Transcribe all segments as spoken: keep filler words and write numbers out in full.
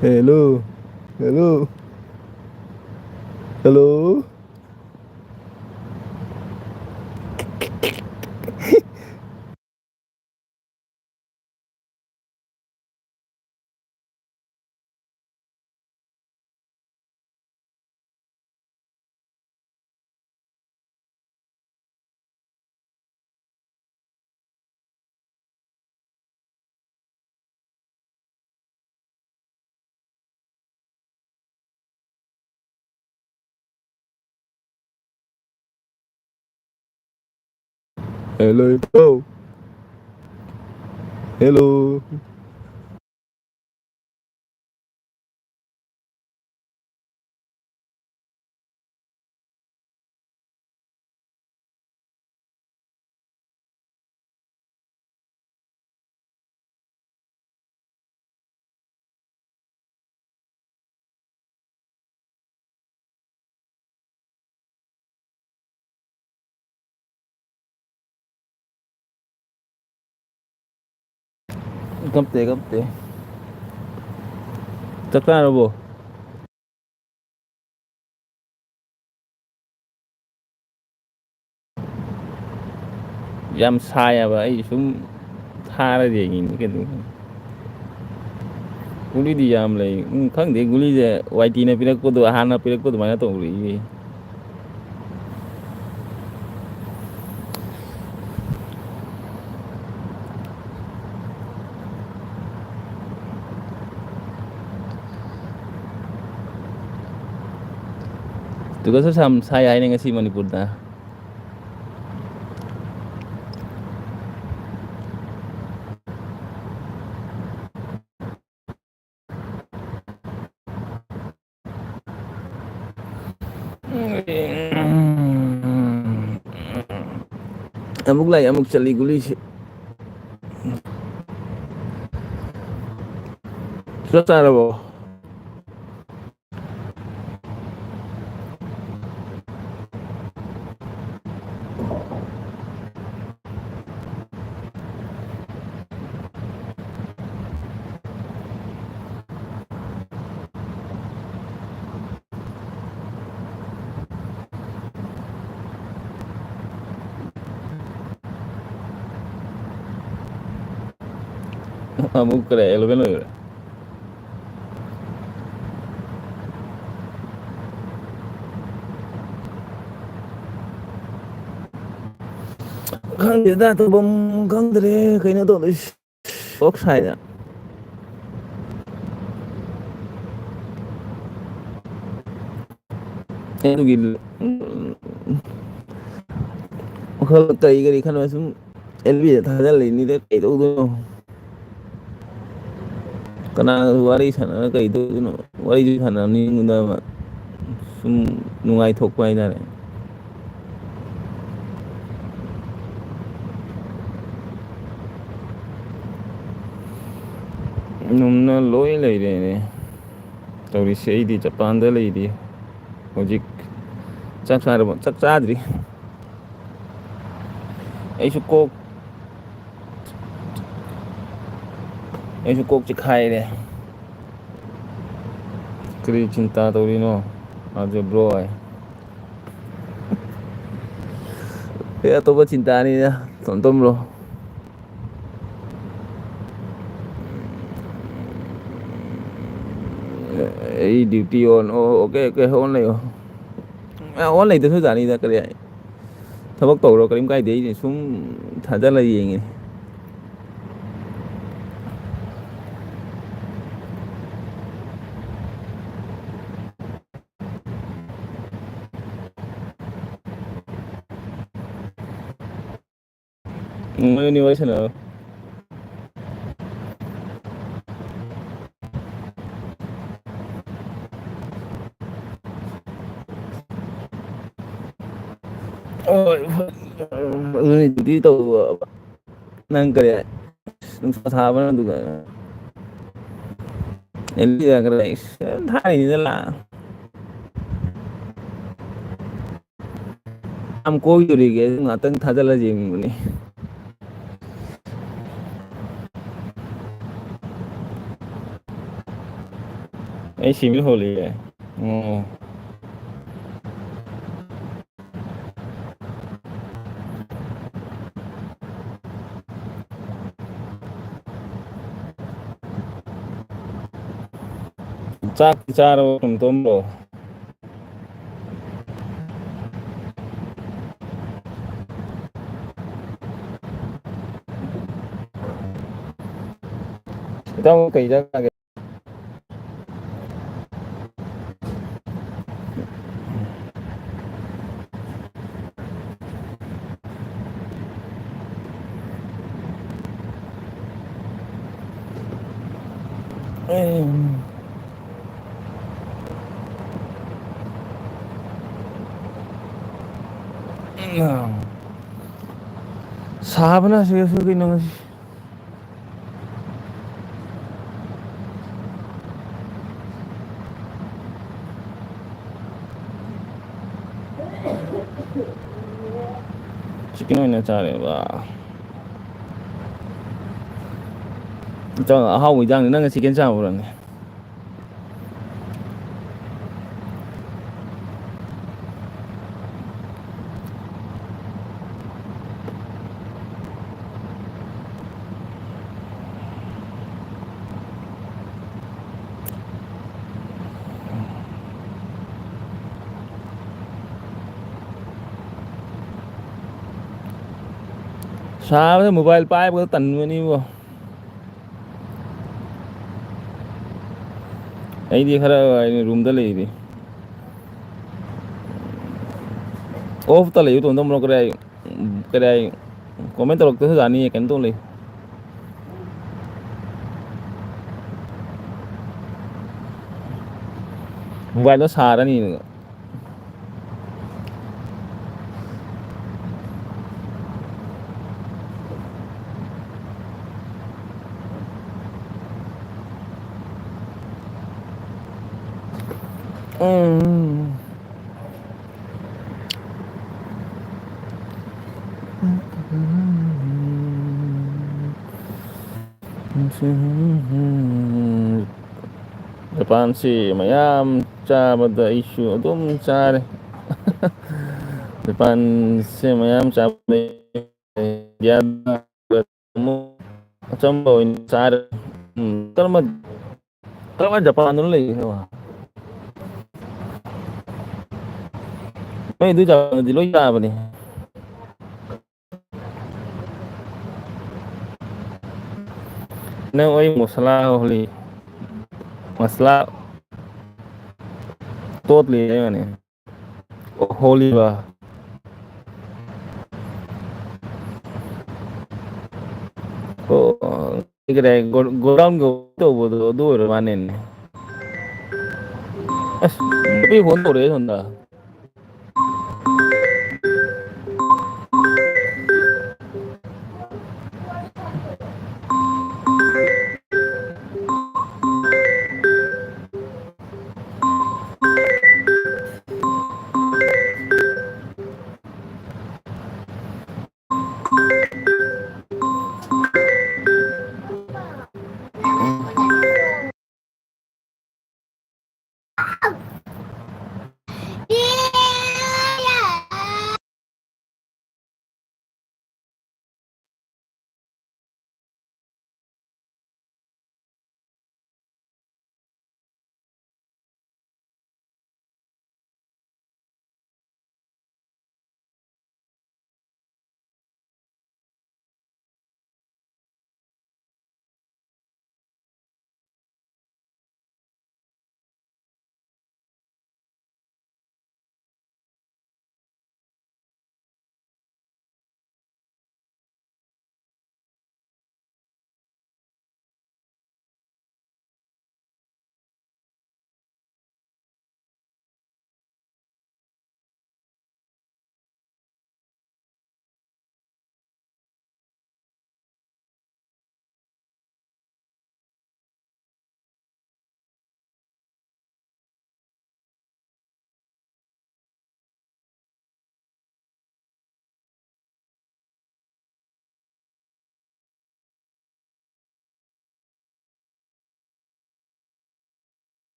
Hello. Hello. Hello. Hello, hello. Hello. ꯀꯞꯇꯦ, ꯀꯞꯇꯦ꯫ ꯆꯥꯛ ꯆꯥꯔꯕꯣ? ꯌꯥꯝ ꯁꯥꯏ ꯍꯥꯏꯕ, ꯑꯩ ꯁꯨꯝ ꯊꯥꯔ ꯌꯦꯡꯉꯤꯅꯤ ꯀꯩꯅꯣ꯫ ꯒꯨꯂꯤꯗꯤ ꯌꯥꯝ ꯂꯩ꯫ ꯎꯝ, ꯈꯪꯗꯦ, ꯒꯨꯂꯤꯁꯦ ꯋꯥꯏ ꯇꯤꯅ ꯄꯤꯔꯛꯄꯗꯣ, ꯍꯥꯟꯅ ꯄꯤꯔꯛꯄ ꯑꯗꯨꯃꯥꯏꯅ ꯇꯧꯔꯛꯏ꯫ ꯇꯨꯒꯁꯨ ꯌꯥꯝ ꯁꯥꯏ ꯍꯥꯏꯅꯦ ꯉꯁꯤ ꯃꯅꯤꯄꯨꯔꯗ꯫ ꯑꯃꯨꯛ ꯂꯥꯛꯏ, ꯑꯃꯨꯛ ꯆꯠꯂꯤ ꯒꯨꯂꯤꯁꯤ꯫ ꯆꯥꯛ ꯆꯥꯔꯕꯣ? ꯑꯃꯨꯛ ꯀꯔꯤ eleven ꯑꯣꯏꯈ꯭ꯔꯦ? ꯈꯪꯗꯦꯗ, ꯇꯧꯐꯝ ꯈꯪꯗ꯭ꯔꯦ꯫ ꯀꯩꯅꯣ ꯇꯧꯗꯣꯏꯁꯤ꯫ ꯁꯣꯛ ꯁꯥꯏꯗ꯫ ꯑꯗꯨꯒꯤ ꯋꯥꯈꯜ ꯀꯔꯤ ꯀꯔꯤ ꯈꯟꯕ ꯁꯨꯝ ꯑꯦꯜ ꯕꯤꯗ ꯊꯥꯖꯤꯜꯂꯤꯅꯤꯗ, ꯀꯩꯗꯧꯗꯣꯏꯅꯣ? ꯀꯅꯥꯒ ꯋꯥꯔꯤ ꯁꯥꯟꯅꯔ ꯀꯩꯗꯧꯗꯣꯏꯅꯣ? ꯋꯥꯔꯤꯁꯨ ꯁꯥꯟꯅꯅꯤꯡꯗꯕ, ꯁꯨꯝ ꯅꯨꯡꯉꯥꯏꯊꯣꯛꯄ ꯍꯥꯏꯇꯥꯔꯦ꯫ ꯅꯨꯡꯅ ꯂꯣꯏ ꯂꯩꯔꯦꯅꯦ ꯇꯧꯔꯤꯁꯦ꯫ ꯑꯩꯗꯤ ꯖꯄꯥꯟꯗ ꯂꯩꯔꯤ ꯍꯧꯖꯤꯛ꯫ ꯆꯥꯛ ꯆꯥꯔꯕꯣ? ꯆꯥꯛ ꯆꯥꯗ꯭ꯔꯤ꯫ ꯑꯩꯁꯨ ꯀꯣꯛ ꯑꯩꯁꯨ ꯀꯣꯛ ꯆꯤꯛꯈꯥꯏꯔꯦ꯫ ꯀꯔꯤ ꯆꯤꯟꯇꯥ ꯇꯧꯔꯤꯅꯣ? ꯑꯗꯨ ꯕ꯭ꯔꯣ ꯍꯥꯏ꯫ ꯑꯦ, ꯑꯇꯣꯞꯄ ꯆꯤꯟꯇꯥꯅꯤꯗ, ꯇꯣꯝ ꯇꯣꯝ ꯕ꯭ꯔꯣ꯫ ꯑꯩ duty on꯫ ꯑꯣ, okay, okay, on ꯂꯩꯌꯣ꯫ ꯑ, on ꯂꯩꯇ꯭ꯔꯁꯨ ꯌꯥꯅꯤꯗ, ꯀꯔꯤ ꯍꯥꯏ? ꯊꯕꯛ ꯇꯧꯔꯣ, ꯀꯔꯤꯝ ꯀꯥꯏꯗꯦ꯫ ꯑꯩꯗꯤ ꯁꯨꯝ ꯊꯥꯖꯜꯂ ꯌꯦꯡꯉꯤꯅꯤ꯫ ꯎꯝ, ꯃꯣꯏ ꯑꯅꯤ ꯋꯥꯔꯤ ꯁꯥꯟꯅꯔꯣ꯫ ꯍꯣꯏ, ꯑꯗꯨꯅꯤ duty ꯇꯧꯕ꯫ ꯅꯪ ꯀꯔꯤ, ꯅꯨꯡꯁꯥ ꯁꯥꯕꯅ ꯑꯗꯨꯒ ꯑꯦꯜ ꯌꯥꯈ꯭ꯔꯦ꯫ ꯏꯁ, ꯊꯥꯏꯅꯤꯗ ꯂꯥꯛ-꯫ ꯌꯥꯝ ꯀꯣꯏꯗꯣꯔꯤꯒꯦ, ꯑꯗꯨ ꯉꯥꯛꯇꯪ ꯊꯥꯖꯤꯜꯂ ꯌꯦꯡꯕꯅꯤ꯫ ꯑꯩ ꯁꯤꯃꯤꯜ ꯍꯣꯜꯂꯤꯌꯦ꯫ ꯑꯣ꯫ ꯆꯥꯛꯇꯤ ꯆꯥꯔꯕꯣ, ꯇꯣꯝ ꯇꯣꯝꯕꯣ? ꯏꯇꯥꯎ, ꯀꯩ ꯏꯟꯖꯥꯡ ꯆꯥꯒꯦ? ꯁꯥꯕꯅ ꯁꯤꯔꯁꯨ ꯀꯩꯅꯣ ꯉꯁꯤ꯫ ꯆꯤꯛꯀꯟ ꯑꯣꯏꯅ ꯆꯥꯔꯦꯕ꯫ ꯏꯟꯖꯥꯡ ꯑꯍꯥꯎꯕ ꯏꯟꯖꯥꯡꯅꯤ꯫ ꯅꯪꯅ ꯆꯤꯛꯀꯟ ꯆꯥꯕ꯭ꯔꯅꯦ? ꯁꯥꯕꯗ ꯃꯣꯕꯥꯏꯜ ꯄꯥꯏꯕꯒ ꯇꯟꯕꯅꯤꯕꯣ꯫ ꯑꯩꯗꯤ ꯈꯔ ꯔꯨꯝꯗ ꯂꯩꯔꯤ꯫ ꯑꯣꯐꯇ ꯂꯩꯌꯨ, ꯇꯣꯝ ꯇꯣꯝ ꯕ꯭ꯔꯣ, ꯀꯗꯥꯏ, ꯀꯗꯥꯏ comment ꯇꯧꯔꯛꯇꯁꯨ ꯌꯥꯅꯤꯌꯦ, ꯀꯩꯅꯣ ꯇꯧ ꯂꯩ꯫ ꯃꯣꯕꯥꯏꯜꯗꯣ ꯁꯥꯔꯅꯤ꯫ ꯎꯝ꯫ ꯖꯄꯥꯟꯁꯤ ꯃꯌꯥꯝ ꯆꯥꯕꯗ ꯑꯩꯁꯨ ꯑꯗꯨꯝ ꯆꯥꯔꯦ꯫ ꯖꯄꯥꯟꯁꯦ ꯃꯌꯥꯝ ꯆꯥꯕꯗ ꯏꯟꯗꯤꯌꯥꯗ ꯑꯃꯨꯛ ꯑꯆꯝꯕ ꯑꯣꯏꯅ ꯆꯥꯔꯦ꯫ ꯎꯝ, ꯀꯔꯝꯕ ꯀꯔꯝꯍꯥꯏꯅ ꯖꯄꯥꯟꯗꯅꯣ ꯂꯩꯔꯤꯁꯤꯕꯣ? ꯅꯣꯏ ꯑꯗꯨ ꯖꯄꯥꯟꯗꯗꯤ ꯂꯣꯏ ꯌꯥꯕꯅꯤ꯫ ꯅꯪ ꯑꯩ ꯃꯁꯂꯥ ꯍꯣꯂꯤ, ꯃꯁꯂꯥ ꯇꯣꯠꯂꯤ ꯍꯥꯏꯕꯅꯤ꯫ ꯑꯣ, ꯍꯣꯂꯤꯕ꯫ ꯑꯣ, ꯀꯩ ꯀꯩ ꯒꯣ-, ꯒꯣꯗꯥꯎꯟꯒꯤ ꯇꯧꯕꯗꯣ ꯑꯗꯨ ꯑꯣꯏꯔ ꯃꯥꯅꯦꯅꯦ꯫ ꯑꯁ, ꯅꯨꯄꯤ ꯐꯣꯟ ꯇꯧꯔꯛꯑꯦ ꯁꯣꯝꯗ꯫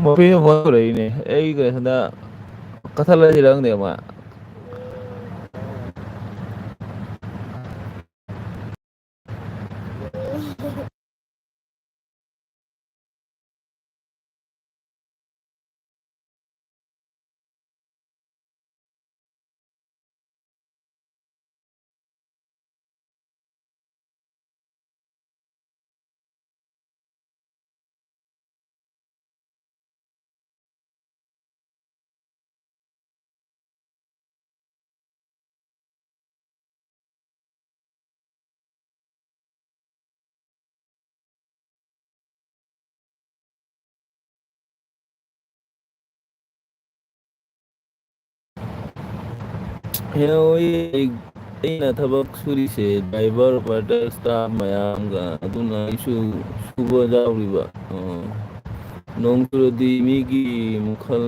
ꯃꯄꯤꯅ ꯐꯣꯟ ꯇꯧꯔꯛꯏꯅꯦ꯫ ꯑꯩ ꯀꯩꯅꯣꯗ ꯀꯛꯊꯠꯂꯁꯤꯔ ꯈꯪꯗꯦ ꯃꯥ꯫ ꯍꯦꯟꯅ ꯑꯩ-, ꯑꯩꯅ ꯊꯕꯛ ꯁꯨꯔꯤꯁꯦ driver, operator, staff ꯃꯌꯥꯝꯒ, ꯑꯗꯨꯅ ꯑꯩꯁꯨ ꯁꯨꯕ ꯌꯥꯎꯔꯤꯕ꯫ ꯑ, ꯅꯣꯡ ꯆꯨꯔꯗꯤ ꯃꯤꯒꯤ ꯃꯈꯜ,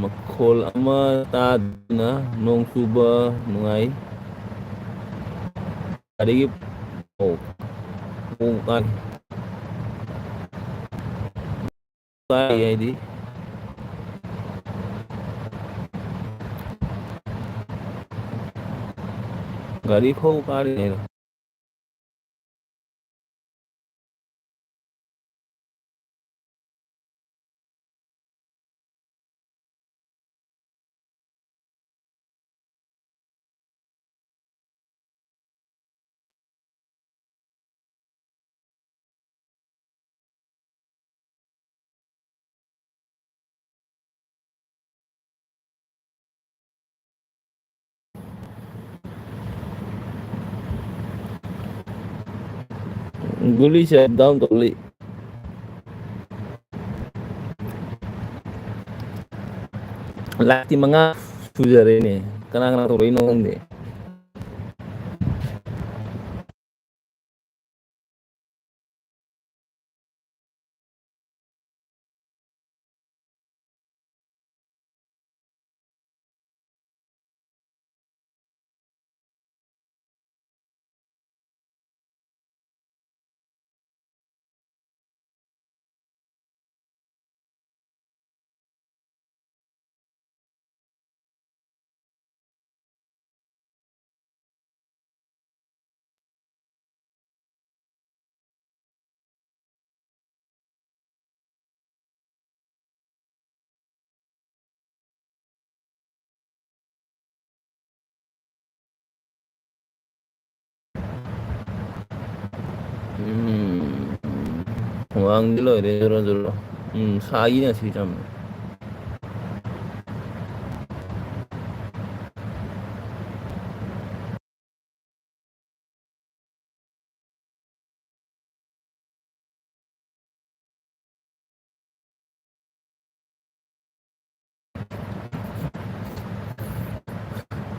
ꯃꯈꯣꯜ ꯑꯃ ꯇꯥꯗꯅ ꯅꯣꯡ ꯆꯨꯕ ꯅꯨꯡꯉꯥꯏ꯫ ꯒꯥꯔꯤꯒꯤ, ꯑꯣ, ꯄꯨꯡ ꯀꯥꯏ-, ꯀꯥꯏ ꯍꯥꯏꯗꯤ? ꯒꯥꯔꯤ ꯐꯧ ꯀꯥꯔꯤ ꯍꯥꯏꯔꯣ? ꯒꯨꯂꯤꯁꯦ up down ꯇꯧ ꯂꯩ꯫ ꯂꯥꯛꯇꯤ ꯃꯉꯥ ꯁꯨꯖꯔꯦꯅꯦ꯫ ꯀꯅꯥ ꯀꯅꯥ ꯇꯧꯔꯛꯏꯅꯣ ꯈꯪꯗꯦ꯫ ꯎꯝ, ꯍꯨꯃꯥꯡꯗꯤ ꯂꯣꯏꯔꯦ ꯖꯣꯔꯣ ꯖꯣꯔꯣ꯫ ꯎꯝ, ꯁꯥꯏꯅꯦ ꯁꯤ ꯌꯥꯝꯅ꯫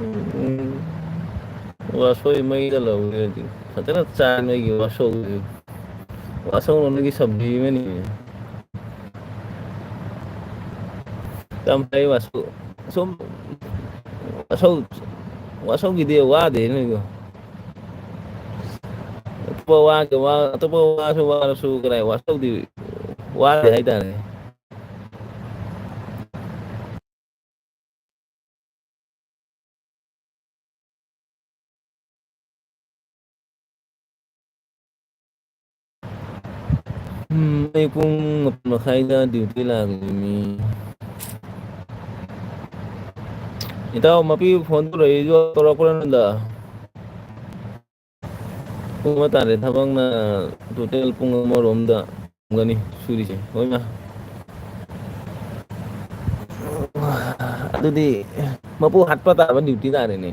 ꯎꯝ꯫ ꯋꯥꯁꯣꯏ ꯃꯩꯗ ꯂꯧꯔꯦ ꯍꯧꯖꯤꯛ꯫ ꯐꯖꯅ ꯆꯥꯏ ꯅꯣꯏꯒꯤ ꯋꯥꯁꯧꯁꯦ꯫ ꯋꯥꯁꯧꯅ ꯅꯣꯏꯒꯤ ꯁꯕꯖꯤ ꯑꯃꯅꯤ꯫ ꯌꯥꯝ ꯐꯩ ꯋꯥꯁꯧ꯫ ꯁꯨꯝ ꯋꯥꯁꯧ-, ꯋꯥꯁꯧꯒꯤꯗꯤ ꯋꯥꯗꯦ ꯅꯣꯏꯗꯣ꯫ ꯑꯇꯣꯞꯄ ꯋꯥ-, ꯋꯥ-, ꯑꯇꯣꯞꯄ ꯋꯥꯁꯨ ꯋꯥꯔꯁꯨ ꯀꯗꯥꯏ ꯋꯥꯁꯧꯗꯤ ꯋꯥꯗꯦ ꯍꯥꯏꯇꯥꯔꯦ꯫ ꯎꯝ, ꯑꯩ ꯄꯨꯡ ꯃꯥꯄꯟ ꯃꯈꯥꯏꯗ duty ꯂꯥꯛꯄꯅꯤ꯫ ꯏꯇꯥꯎ, ꯃꯄꯤ phone ꯇꯧꯔꯛꯏꯗꯣ ꯇꯧꯔꯛꯄ꯭ꯔꯥ ꯅꯉꯣꯟꯗ? ꯄꯨꯡ ꯑꯃ ꯇꯥꯔꯦ, ꯊꯕꯛꯅ total ꯄꯨꯡ ꯑꯃꯔꯣꯝꯗ ꯉꯝꯒꯅꯤ ꯁꯨꯔꯤꯁꯦ ꯂꯣꯏꯅ꯫ ꯑꯗꯨꯗꯤ ꯃꯄꯨ ꯍꯥꯠꯄ ꯇꯥꯕ duty ꯇꯥꯔꯦꯅꯦ꯫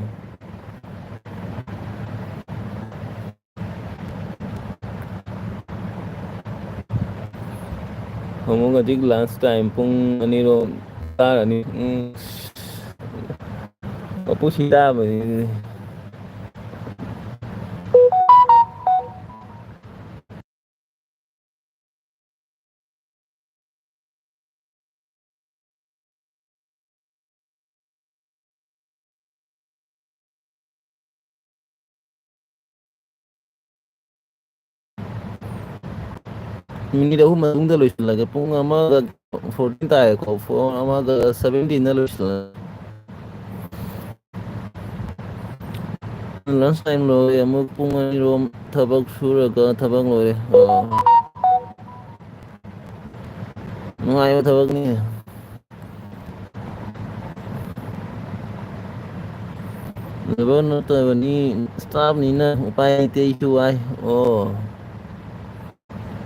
ꯑꯃꯨꯛ ꯍꯧꯖꯤꯛ lunch time ꯄꯨꯡ ꯑꯅꯤꯔꯣꯝ ꯇꯥꯔꯅꯤ꯫ ꯎꯝ꯫ ꯃꯄꯨ ꯁꯤ ꯇꯥꯕꯅꯤ꯫ Minute ꯑꯍꯨꯝ ꯃꯇꯨꯡꯗ ꯂꯣꯏꯁꯤꯜꯂꯒꯦ꯫ ꯄꯨꯡ ꯑꯃꯒ fourteen ꯇꯥꯔꯦꯀꯣ꯫ ꯄꯨꯡ ꯑꯃꯒ seventeenꯗ ꯂꯣꯏꯁꯤꯜꯂꯒꯦ꯫ Lunch time ꯂꯣꯏꯔꯦ꯫ ꯑꯃꯨꯛ ꯄꯨꯡ ꯑꯅꯤꯔꯣꯝ ꯊꯕꯛ ꯁꯨꯔꯒ ꯊꯕꯛ ꯂꯣꯏꯔꯦ꯫ ꯑꯣ꯫ ꯅꯨꯡꯉꯥꯏꯕ ꯊꯕꯛꯅꯤ꯫ Labour ꯅꯠꯇꯕꯅꯤ, staffꯅꯤꯅ ꯎꯄꯥꯏ ꯂꯩꯇꯦ, ꯑꯩꯁꯨ ꯋꯥꯏ꯫ ꯑꯣ꯫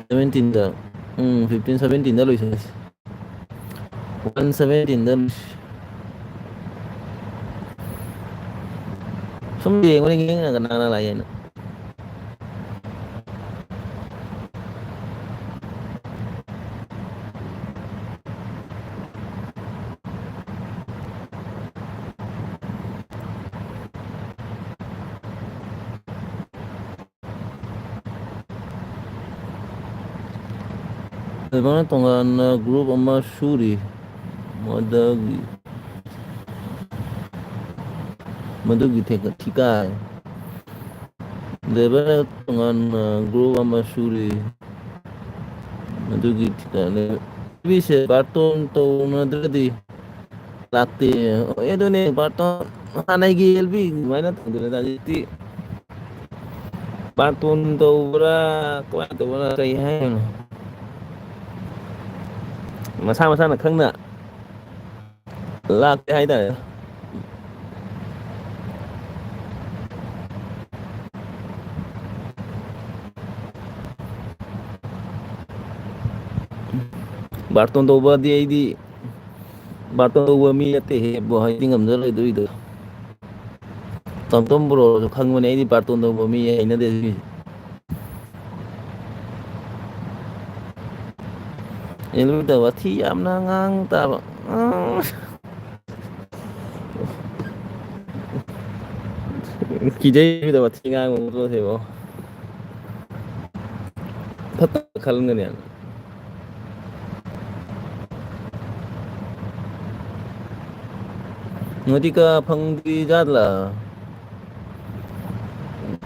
ꯁꯚꯦꯟꯇꯤꯟꯗ, ꯎꯝ, ꯐꯤꯐꯇꯤꯟ ꯁꯚꯦꯟꯇꯤꯟꯗ ꯂꯣꯏꯁꯤꯜꯂꯁꯤ꯫ ꯋꯥꯟ ꯁꯚꯦꯟꯇꯤꯟꯗ ꯂꯣꯏꯁꯤ꯫ ꯁꯨꯝ ꯌꯦꯡꯕꯅꯤ, ꯌꯦꯡꯉꯒ ꯀꯅꯥ ꯀꯅꯥ ꯂꯥꯛꯑꯦꯅ꯫ ꯂꯩꯕꯥꯛꯅ ꯇꯣꯉꯥꯟꯅ group ꯑꯃ ꯁꯨꯔꯤ꯫ ꯃꯗꯨꯒꯤ, ꯃꯗꯨꯒꯤ ꯊꯦ-, ꯊꯤꯀꯥꯏ꯫ ꯂꯩꯕꯥꯛꯅ ꯇꯣꯉꯥꯟꯅ group ꯑꯃ ꯁꯨꯔꯤ꯫ ꯃꯗꯨꯒꯤ ꯊꯤꯀꯥꯏ꯫ ꯁꯤꯁꯦ ꯕꯥꯔꯇꯣꯟ ꯇꯧꯅꯗ꯭ꯔꯗꯤ ꯂꯥꯛꯇꯦ꯫ ꯍꯣꯏ, ꯑꯗꯨꯅꯦ, ꯕꯥꯔꯇꯣꯟ ꯍꯥꯟꯅꯒꯤ ꯑꯦꯜ ꯕꯤ ꯑꯗꯨꯃꯥꯏꯅ ꯇꯧꯗ꯭ꯔꯦꯗ ꯍꯧꯖꯤꯛꯇꯤ꯫ ꯕꯥꯔꯇꯣꯟ ꯇꯧꯕ꯭ꯔꯥ, ꯀꯃꯥꯏꯅ ꯇꯧꯕ꯭ꯔꯥ, ꯀꯩ ꯍꯥꯏꯅꯣ? ꯃꯁꯥ ꯃꯁꯥꯅ ꯈꯪꯅ ꯂꯥꯛꯇꯦ ꯍꯥꯏꯇꯥꯔꯦ꯫ ꯕꯥꯔꯇꯣꯟ ꯇꯧꯕꯗꯤ ꯑꯩꯗꯤ ꯕꯥꯔꯇꯣꯟ ꯇꯧꯕ ꯃꯤ ꯅꯠꯇꯦꯍꯦ, ꯕ꯭ꯔꯣ, ꯍꯩꯗꯤ ꯉꯝꯖꯔꯣꯏ ꯑꯗꯨꯏꯗꯣ꯫ ꯇꯣꯝ ꯇꯣꯝ ꯕ꯭ꯔꯣꯁꯨ ꯈꯪꯕꯅꯦ, ꯑꯩꯗꯤ ꯕꯥꯔꯇꯣꯟ ꯇꯧꯕ ꯃꯤ ꯍꯩꯅꯗꯦ ꯑꯗꯨꯒꯤꯁꯨ꯫ ꯑꯦꯂꯨꯗ ꯋꯥꯊꯤ ꯌꯥꯝꯅ ꯉꯥꯡ ꯇꯥꯕ꯫ ꯀꯤꯖꯩꯗ ꯋꯥꯊꯤ ꯉꯥꯡꯕ ꯇꯣꯛꯑꯁꯦꯕꯣ꯫ ꯐꯠꯇꯕ ꯈꯜꯂꯝꯒꯅꯤ ꯌꯥꯝ꯫ ꯉꯁꯤ ꯀꯥ ꯐꯪꯗ꯭ꯔꯤ ꯖꯥꯠꯂꯥ?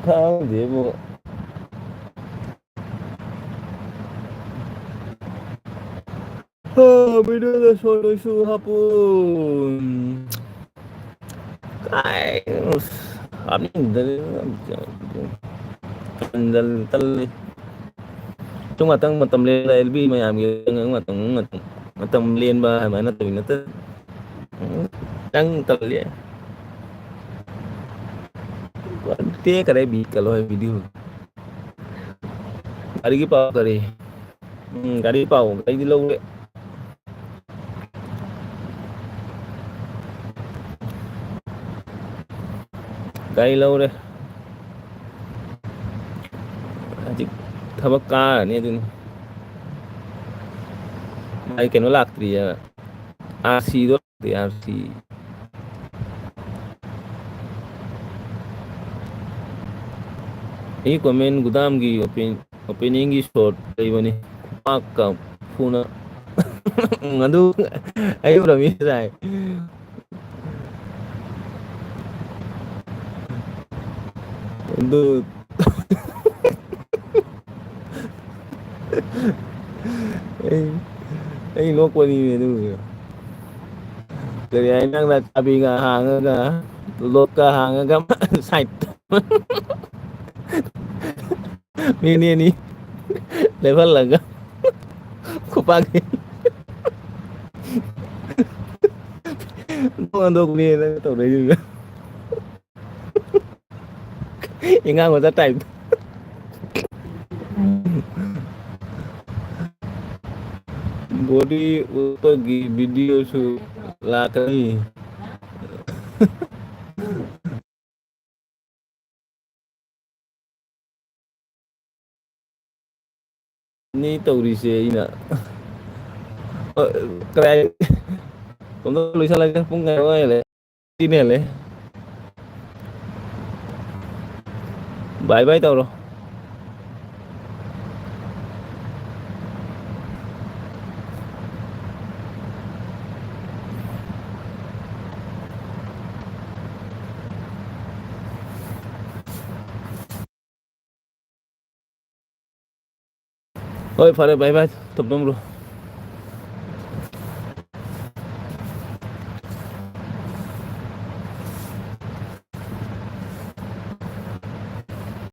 ꯈꯪꯗꯦꯕꯣ꯫ ꯍꯥ, video ꯗ short ꯑꯣꯏꯁꯨ ꯍꯥꯞꯄꯨ꯫ ꯀꯥꯏ, ꯑꯁ, ꯍꯥꯞꯅꯤꯡꯗꯔꯦ꯫ ꯇꯟꯖꯜ-, ꯇꯜꯂꯤ꯫ ꯁꯨꯝ ꯉꯥꯛꯇꯪ ꯃꯇꯝ ꯂꯦꯟꯕ, ꯑꯦꯜ ꯕꯤ ꯃꯌꯥꯝꯒꯤ ꯉꯥꯛꯇꯪ ꯃꯇꯝ, ꯃꯇꯝ ꯂꯦꯟꯕ ꯑꯗꯨꯃꯥꯏꯅ ꯇꯧꯔꯤ ꯅꯠꯇ-, ꯎꯝ, ꯈꯤꯇꯪ ꯇꯜꯂꯤ꯫ ꯇꯦꯛꯈꯔꯦ ꯕꯤꯠꯀ ꯂꯣꯏ video꯫ ꯒꯥꯔꯤꯒꯤ ꯄꯥꯎ ꯀꯔꯤ? ꯎꯝ, ꯒꯥꯔꯤ ꯄꯥꯎ ꯑꯩꯗꯤ ꯂꯧꯔꯦ꯫ ꯒꯥꯔꯤ ꯂꯧꯔꯦ꯫ ꯍꯧꯖꯤꯛ ꯊꯕꯛ ꯀꯥꯔꯅꯤ ꯑꯗꯨꯅꯤ꯫ ꯃꯥꯏ ꯀꯩꯅꯣ ꯂꯥꯛꯇ꯭ꯔꯤꯌꯦ, ꯑꯥꯔ ꯁꯤꯗꯣ ꯂꯥꯛꯇꯦ, ꯑꯥꯔ ꯁꯤ꯫ ꯑꯩ ꯀꯣꯃꯦꯟ ꯒꯨꯗꯥꯝꯒꯤ ꯑꯣꯄꯦꯟ-, ꯑꯣꯄꯦꯅꯤꯡꯒꯤ ꯁꯣꯠ ꯂꯩꯕꯅꯤ꯫ ꯈꯨꯄꯥꯛꯀ ꯐꯨꯅ꯫ ꯎꯝ, ꯑꯗꯨ ꯑꯩ ꯎꯔꯝꯃꯤ ꯉꯁꯥꯏ꯫ ꯑꯗꯨ ꯑꯩ, ꯑꯩ ꯅꯣꯛꯄꯅꯤꯅꯦ ꯑꯗꯨꯒꯤꯗꯣ꯫ ꯀꯔꯤ ꯍꯥꯏ, ꯅꯪꯅ ꯆꯥꯕꯤꯒ ꯍꯥꯡꯉꯒ, ꯂꯣꯛꯀ ꯍꯥꯡꯉꯒ, ꯁꯥꯏꯠꯇ꯫ ꯃꯤꯅꯦꯅꯤ ꯂꯦꯞꯍꯜꯂꯒ ꯈꯨꯄꯥꯛꯀꯤ ꯍꯟꯗꯣꯛ ꯍꯟꯗꯣꯛꯄꯅꯦꯅ ꯇꯧꯔꯛꯏꯗꯨꯒ꯫ ꯑꯉꯥꯡ ꯃꯆꯥ ꯇꯥꯏꯞꯇ꯫ ꯕꯣꯗꯤ ꯎꯠꯄꯒꯤ ꯚꯤꯗꯤꯑꯣꯁꯨ ꯂꯥꯛꯀꯅꯤ꯫ ꯅꯤ ꯇꯧꯔꯤꯁꯦ ꯑꯩꯅ꯫ ꯑ, ꯀꯗꯥꯏ-, ꯀꯣꯝꯗ ꯂꯣꯏꯁꯜꯂꯒꯦ, ꯄꯨꯡ ꯀꯩꯅꯣ ꯑꯣꯏꯔꯦ꯫ ꯇꯤꯅꯦꯂꯦ꯫ ꯕꯥꯏ ꯕꯥꯏ ꯇꯧꯔꯣ꯫ ꯍꯣꯏ, ꯐꯔꯦ, ꯕꯥꯏ ꯕꯥꯏ, ꯊꯝ ꯊꯝꯈ꯭ꯔꯣ꯫